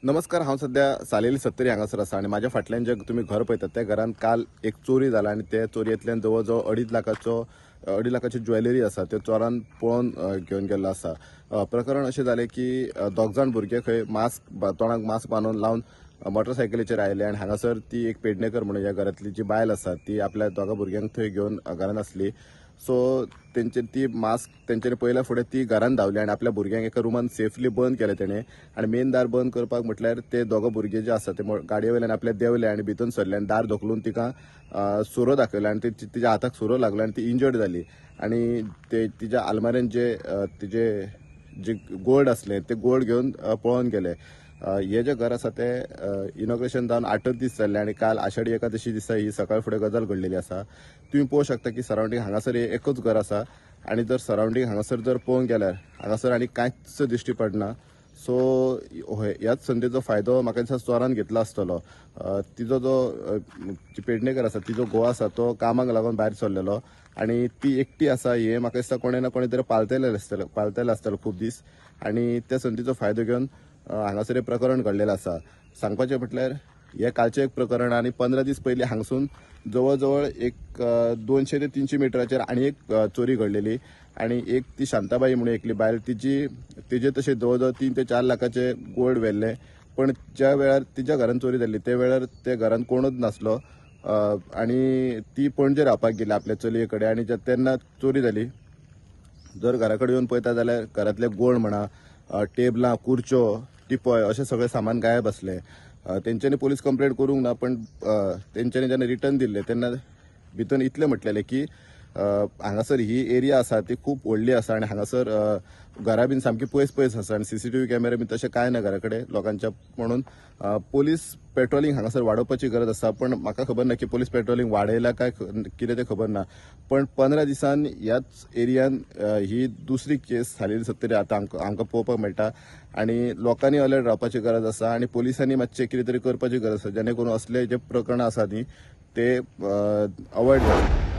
नमस्कार, हांव सध्या सालेली सत्तरी हांगासर आसा आनी म्हाज्या फाटल्यान जे तुमी घर पळयतात त्या घरान काल एक चोरी जाला आनी ते चोरयेंतल्यान जवळ जवळ अडीच लाखाची ज्वेलरी आसा ते चोरान पळोवन घेवन गेल्लो आसा. प्रकरण अशें जालें की दोग जाण भुरगे खंय मास्क तोंडाक मास्क बांदून लावन मोटरसायकलीचेर आयले आनी हांगासर ती एक पेडणेकर म्हणून ह्या घरांतली जी बायल आसा ती आपल्या दोगा भुरग्यांक थंय घेवन घरान आसली. सो तेंचे ती मास्क तेंच्यानी पयल्या फुडें ती घरान धांवली आनी आपल्या भुरग्यांक एका रुमान सेफली बंद केलें तेणें. आनी मेन दार बंद करपाक म्हटल्यार ते दोगां भुरगे जे आसा ते गाडये वयल्यान आपल्या देंवले आनी भितर सरले आनी दार धोकलून तिका सुरो दाखयलो आनी तिच्या हाताक सुरो लागलो आनी ती इंजर्ड जाली. आनी ते तिच्या आलमारेन जे तिजे जे गोल्ड आसलें ते गोल्ड घेवन पळोवन गेले. हे जे घर आसा ते इनॉग्रेशन जावन 8 दीस जाल्ले आनी काल आषाढी एकादशी दिसा ही सकाळ फुडें गजाल घडलेली आसा. तुमी पळोवंक शकता की सरावंडींग हांगासर एकूच घर आसा आनी जर सरावंडींग हांगासर जर पळोवंक गेल्यार हांगासर आनी कांयच दिश्टी पडना. सो ह्याच संदीचो फायदो म्हाका दिसता चोरान घेतला आसतलो. तिजो जो पेडणेकर आसा तिजो घोव आसा तो कामाक लागून भायर सरलेलो आनी ती एकटी आसा हे म्हाका दिसता कोणें ना कोणें तरी पालतले आसतलो खूब दीस आनी त्या संदीचो फायदो घेवन हांगासर एक प्रकरण घडलेलें आसा. सांगपाचें म्हटल्यार हें कालचें एक प्रकरण आनी 15 दीस पयलीं हांगसून जवळ जवळ एक 200 ते 300 मिटराचेर आनी एक चोरी घडलेली आनी एक ती शांताबाई म्हणून एकली बायल तिजे तशें जवळ जवळ 3 ते 4 लाखाचे गोल्ड व्हेल्लें, पण ज्या वेळार तिच्या घरान चोरी जाल्ली त्या वेळार त्या घरान कोणूच नासलो आनी ती पणजे रावपाक गेली आपल्या चलये कडेन आनी तेन्ना चोरी जाली. जर घरा कडेन येवन पळयता जाल्यार घरांतले गोल्ड म्हणा, टेबलां, खुर्च्यो, टिपॉय अशें सगळें सामान गायब आसलें. तेंच्यांनी पोलीस कंप्लेंट करूंक ना, पण तेंच्यांनी जेन्ना रिटर्न दिल्लें तेन्ना भितर इतलें म्हटलेलें की हांगासर ही एरिया आसा ती खूब व्हडली आसा आनी हांगासर घरां बीन सामकी पयस पयस आसा आनी CCTV कॅमेरा बीन तशें कांय ना घरा कडेन लोकांच्या, म्हणून पोलीस पेट्रोलिंग हांगासर वाडोवपाची गरज आसा. पण म्हाका खबर ना की पोलीस पेट्रोलिंग वाडयला काय कितें तें खबर ना, पण 15 दिसान ह्याच एरियान ही दुसरी केस सालेली सत्तरी आतां आमकां पळोवपाक मेळटा आनी लोकांनी अलर्ट रावपाची गरज आसा आनी पोलिसांनी मातशें कितें तरी करपाची गरज आसा जेणे करून असले जे प्रकरणां आसा न्ही ते अवॉयड जावं.